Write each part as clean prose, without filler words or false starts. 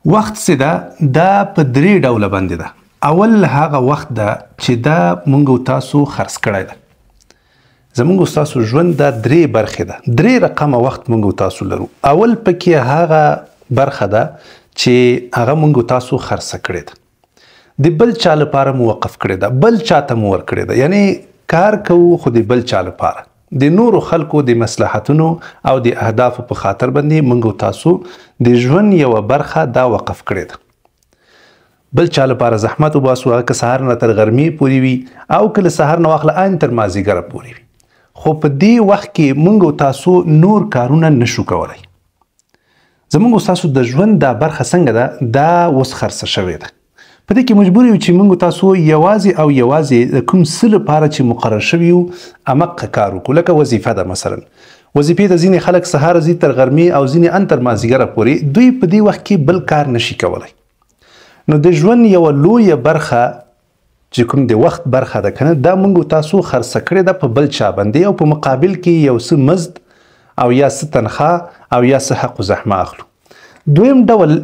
وخت څه ده؟ دا په درې ډوله باندې ده. اول هغه وخت ده چې دا مونږ او تاسو خرڅ کړی ده. زمونږ او تاسو ژوند دا درې برخې ده، درې رقمه وخت مونږ او تاسو لرو. اول پکې هغه برخه ده چې هغه مونږ او تاسو خرڅ کړی ده، د بل چا لپاره مو وقف کړی ده، بل چا ته مو ورکړی ده. یعنی کار کوو خو د بل چا لپاره، د نورو خلکو د مصلحتونو او د اهدافو په خاطر باندې مونږ او تاسو د ژوند یوه برخه دا وقف کړې ده. بل چا لپاره زحمت وباسو، هغه که سهار نه تر غرمې پورې وي او که له سهار نه واخله ان تر مازدیګره پورې وي، خو په دې وخت کې مونږ او تاسو نور کارونه نشو کولی. زمونږ او تاسو د ژوند دا برخه څنګه ده؟ دا اوس خرڅه شوې ده. په دې کې مجبور یو چې موږ تاسو یوازې او یوازې د کوم څه لپاره چې مقرر شوي یو همغه کار وکړو. لکه وظیفه ده، مثلا وظیفې ته ځینې خلک سهار ځي تر غرمې او ځینې ان تر مازدیګره پورې، دوی په دې وخت کې بل کار نشي کولی. نو د ژوند یوه لویه برخه چې کوم د وخت برخه ده که نه، دا موږ تاسو خرڅه کړې ده په بل چا باندې، او په مقابل کې یو څه مزد او یا څه تنخوا او یا څه حق و زحمه اخلو. دویم ډول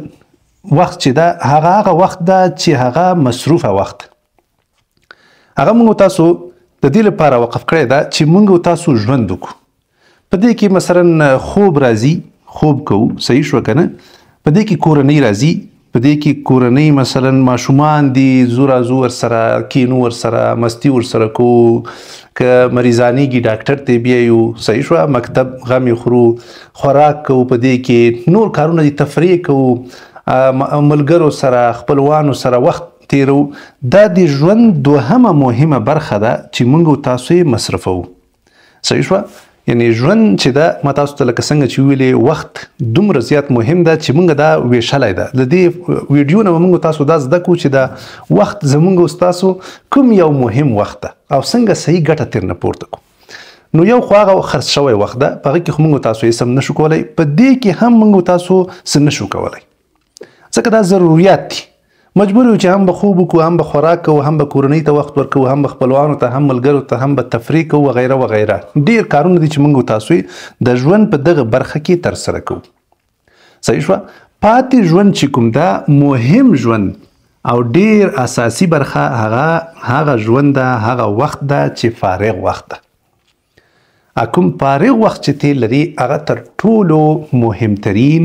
وخت چې ده هغه هغه وخت ده چې هغه مصروفه وخت، هغه موږ تاسو د دې لپاره وقف کړی ده چې موږ تاسو ژوند وکړو. په دې کې مثلا خوب راځي، خوب کوو، صحیح شو که نه؟ په دې کې کورنۍ راځي، په دې کې کورنۍ مثلا ماشومان دي، ځو راځو ورسره، کینو ورسره، مستي ورسره کوو، که مریضانېږي ډاکټر ته یې بیایو، صحیح شوه، مکتب غم یې خورو، خوراک کوو، په دې کې نور کارونه دي، تفریح کوو، ملګرو سره خپلوانو سره وخت تیرو. دا د ژوند دوهمه مهمه برخه ده چې موږ او تاسو یې مصرفوو. صحیح شوه؟ یعنی ژوند چې ده، ما تاسو ته لکه څنګه چې وویلې وخت دومره زیات مهم ده چې موږ دا ویشلی ده. د دې ویډیو نه به موږ تاسو دا زده کړو چې دا وخت زموږ او ستاسو کوم یو مهم وخت ده او څنګه صحیح ګټه ترنه پورته کړو. نو یو خو هغه خرڅ شوی وخت ده، په هغه کې خو موږ تاسو یې سم نشو کولی، په دې کې هم موږ تاسو څه نشو کولی، ځکه دا ضروریات دي. مجبور یو چې هم به خوب وکړو، هم به خوراک کوو، هم به کورنۍ ته وخت ورکوو، هم به خپلوانو ته، هم ملګرو ته، هم به تفریح کوو، وغیره وغیره. ډېر کارونه دي چې موږ تاسو یې د ژوند په دغه برخه کې ترسره کوو. صحیح شوه؟ پاتې ژوند چې کوم ده مهم ژوند او ډېر اساسي برخه هغه هغه ژوند ده، هغه وخت ده چې فارغ وخت ده. کوم فارغ وخت چې تی لري هغه تر ټولو مهمترین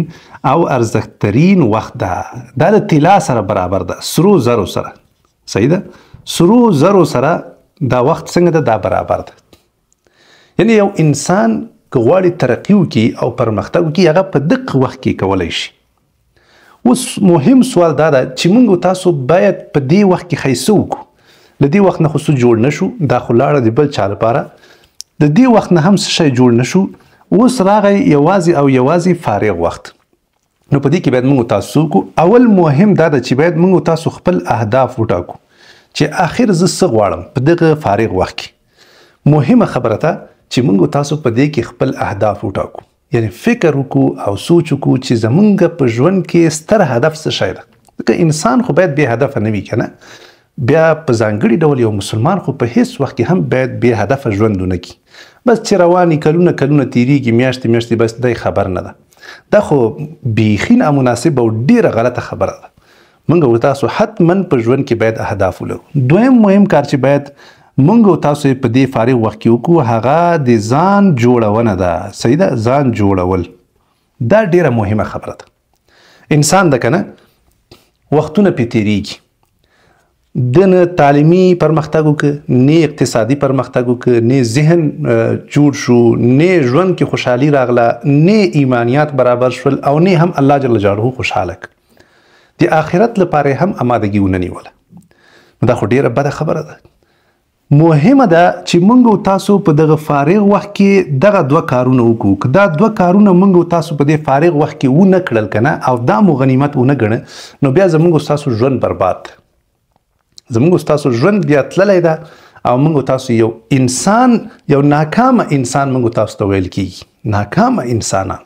او ارزښتترین وخت ده. دا د طلا سره برابر ده، سرو زرو سره. صحیح ده؟ سرو زرو سره دا وخت څنګه ده؟ دا برابر ده. یعنی یو انسان که غواړي ترقي وکړي او پرمختګ وکړي هغه په دقه وخت کې کولی شي. اوس مهم سوال دا ده چې موږ تاسو باید په دې وخت کې ښه څه وکړو. له دې وخت نه خو څه جوړ نه شو، دا خو لاړه د بل چا لپاره، د دې وخت نه هم څه شی جوړ نه شو، اوس راغی یوازې او یوازې فارغ وخت. نو په دې کې باید موږ تاسو وکړو. اول مهم دا ده چې باید موږ تاسو خپل اهداف وټاکو چې آخر زه څه غواړم په دغه فارغ وخت کې. مهمه خبره ده چې موږ تاسو په دې کې خپل اهداف وټاکو، یعنی فکر وکړو او سوچ وکړو چې زمونږ په ژوند کې ستر هدف څه شی ده. ځکه انسان خو باید بې هدفه نه وي که نه، بیا په ځانګړي ډول یو مسلمان خو په هیڅ وخت کې هم باید بې هدفه ژوند ونه کړي. بس چې رواني کلونه کلونه تیریږي، میاشتې میاشتې، بس دی خبر نه ده. دا خو بیخي نامناسب او ډېره غلطه خبره ده. موږ او تاسو حتما په ژوند کې باید اهداف ولرو. دویم مهم کار چې باید موږ او تاسو یې په دې فارغ وخت کې وکړو هغه د ځان جوړونه ده. صحیح ده؟ ځان جوړول دا ډېره مهمه خبره ده. انسان ده که نه وختونه پرې تېرېږي، ده نه تعلیمي پرمختګ وکړ، نه اقتصادي پرمختګ وکړ، نه ذهن جوړ شو، نه ژوند کې خوشحالي راغله، نه ایمانیات برابر شول، او نه هم الله جل جلاله خوشحاله کړ. د آخرت لپاره هم امادګي ونه نیوله. نو دا خو ډېره بده خبره ده. مهمه ده چې موږ او تاسو په دغه فارغ وخت کې دغه دوه کارونه وکړو. که دا دوه کارونه موږ او تاسو په دې فارغ وخت کې ونه کړل که نه، او دا مو غنیمت ونه ګڼه، نو بیا زموږ او تاسو ژوند برباد ده. زموږ او تاسو ژوند بیا تللی ده، او موږ او تاسو یو انسان، یو ناکامه انسان موږ او تاسو ته ویل کیږي. ناکامه انسانان.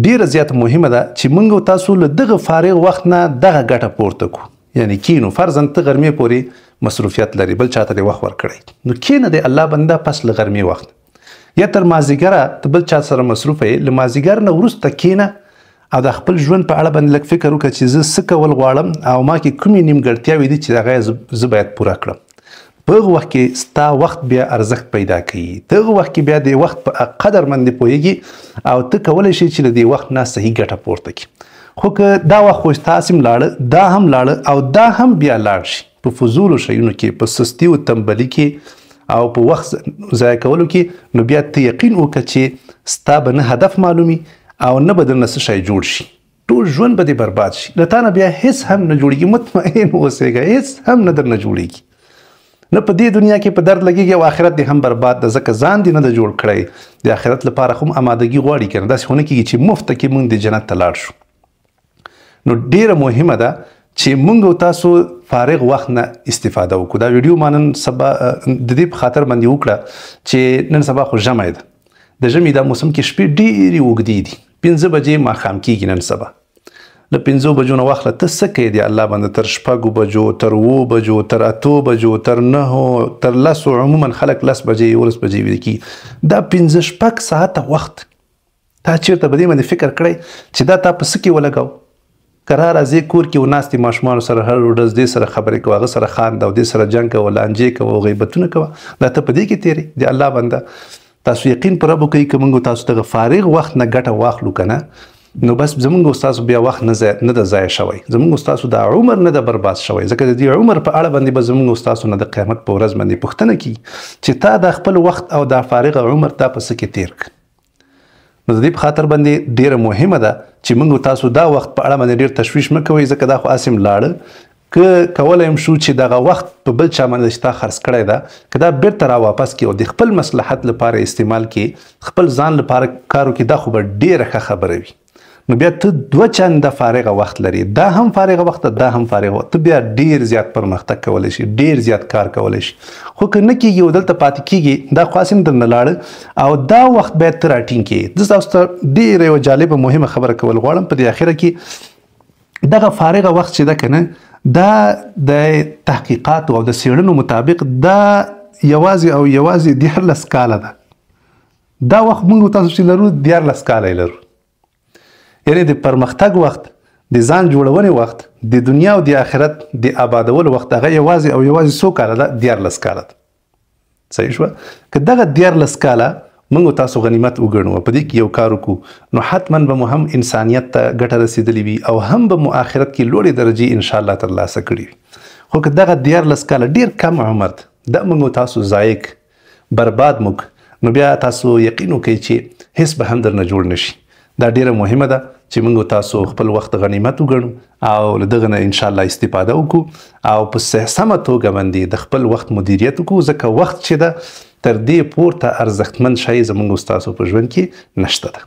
ډېره زیاته مهمه ده چې موږ او تاسو له دغه فارغ وخت نه دغه ګټه پورته کړو. یعنی کینو، فرضاً ته غرمې پورې مصروفیت لري، بل چاته دې وخت ورکړی، نو کینه دی الله بنده پس له غرمې وخت یا تر مازدیګره ته بل چا سره مصروفه یې، له مازدیګر نه وروسته کینه او د خپل ژوند په اړه باندې لږ فکر وکړه چې زه څه کول غواړم او ما کې کومې نیمګړتیاوې دي چې هغه زه باید پوره کړم. په هغه وخت کې ستا وخت بیا ارزښت پیدا کوي، ته هغه وخت کې بیا د وخت په قدر باندې پوهېږي او ته کولی شې چې له دې وخت نه صحیح ګټه پورته کړي. خو که دا وخت خو تاسې هم لاړه، دا هم لاړه او دا هم بیا لاړ شي په فضولو شیونو کې، په سستي او تنبلي کې او په وخت ضایع کولو کې، نو بیا ته یقین وکړه چې ستا به نه هدف معلومي او نه به درنه څه شی جوړ شي، ټول ژوند به دې برباد شي، له تا نه بیا هیڅ هم نه جوړېږي. مطمئن اوسېږه، هیڅ هم نه درنه جوړېږي، نه په دې دنیا کې په درد لګېږي او آخرت دې هم برباد ده، ځکه ځان دې نه ده جوړ کړی. د آخرت لپاره هم امادګي غواړي که نه، داسې خو نه کېږي چې مفته کې موږ د جنت ته لاړ شو. نو ډېره مهمه ده چې موږ او تاسو فارغ وخت نه استفاده وکړو. دا ویډیو ما نن سبا د دې په خاطر باندې وکړه چې نن سبا خو ژمی ده، د ژمي دا موسم کې شپې ډېرې اوږدې دي، 5 بجې ماښام کېږي. نن سبا له 5 بجو نه واخله ته څه کوې د الله باندې تر 6 بجو، تر 7 بجو، تر 8 بجو، تر 9، تر 10، عموما خلک 10 بجې 11 بجې ویده کېږي. دا 5-6 ساعته وخت تا چېرته په دې باندې فکر کړی چې دا تا په څه کې ولګاو؟ کرار راځې کور کې وناست دې ماشومانو سره هر ورځ دې سره خبرې کوه، هغه سره خانده او دې سره جنګ کوه، لانجې کوه او غیبتونه کوه، دا ته په دې کې تېرې. د الله بنده تاسو یقین پر رب وکړئ که موږ تاسو دغه فارغ وخت نه ګټه واخلو که نه، نو بس زمونږ او ستاسو بیا وخت نه ده ضایع شوی، زمونږ او ستاسو دا عمر نه ده برباد شوی، ځکه د دې عمر په اړه باندې به زمونږ او ستاسو نه د قیامت په ورځ باندې پوښتنه کېږي چې تا دا خپل وخت او دا فارغ عمر تا په څه کې تېر کړ. نو د دې په خاطر باندې ډېره مهمه ده چې موږ او تاسو دا وخت په اړه باندې ډېر تشویش مه کوئ، ځکه دا خو هسې هم لاړه. که کولی هم شو چې دغه وخت په بل چا باندې چې تا خرڅ کړی ده، که دا بیرته را واپس کړي او د خپل مصلحت لپاره استعمال کړي، خپل ځان لپاره کار وکړي، دا خو به ډېره ښه خبره وي. نو بیا ته 2 چنده فارغه وخت لري، دا هم فارغه وخت ده، دا هم فارغه وخت، ته بیا ډېر زیات پرمختګ کولی شي، ډېر زیات کار کولی شي. خو که نه کېږي او دلته پاتې کېږي، دا خو هسې هم درنه لاړه او دا وخت باید ته راټینګ کړې. زه تاسو ته ډېره یوه جالبه مهمه خبره کول غواړم په دې اخره کې. دغه فارغه وخت چې ده که نه، دا د تحقیقاتو او د څېړنو مطابق دا یوازې او یوازې 13 کاله ده. دا وخت موږ تاسو چې لرو 13 کاله یې لرو، یعنی د پرمختګ وخت، د ځان جوړونې وخت، د دنیا او د آخرت د آبادولو وخت، هغه یوازې او یوازې څو کاله ده؟ 13 کاله ده. صحیح شوه؟ که دغه 13 کاله موږ تاسو غنیمت وګڼو، په دې کې یو کار وکړو، نو حتما به مو هم انسانیت ته ګټه رسېدلې وي او هم به مو آخرت کې لوړې درجې انشاءالله ترلاسه کړې وي. خو که دغه 13 کاله ډېر کم عمر ده، دا موږ تاسو ضایع برباد موږ، نو بیا تاسو یقین وکړئ چې هیڅ به هم درنه جوړ نه شي. دا ډېره مهمه ده چې موږ تاسو خپل وخت غنیمت وګڼو او له دغه نه انشاءالله استفاده وکړو او په سمه توګه باندې د خپل وخت مدیریت وکړو، ځکه وخت چې ده تر دې پورته ارزښتمن شی زموږ او ستاسو په ژوند کې نشته ده.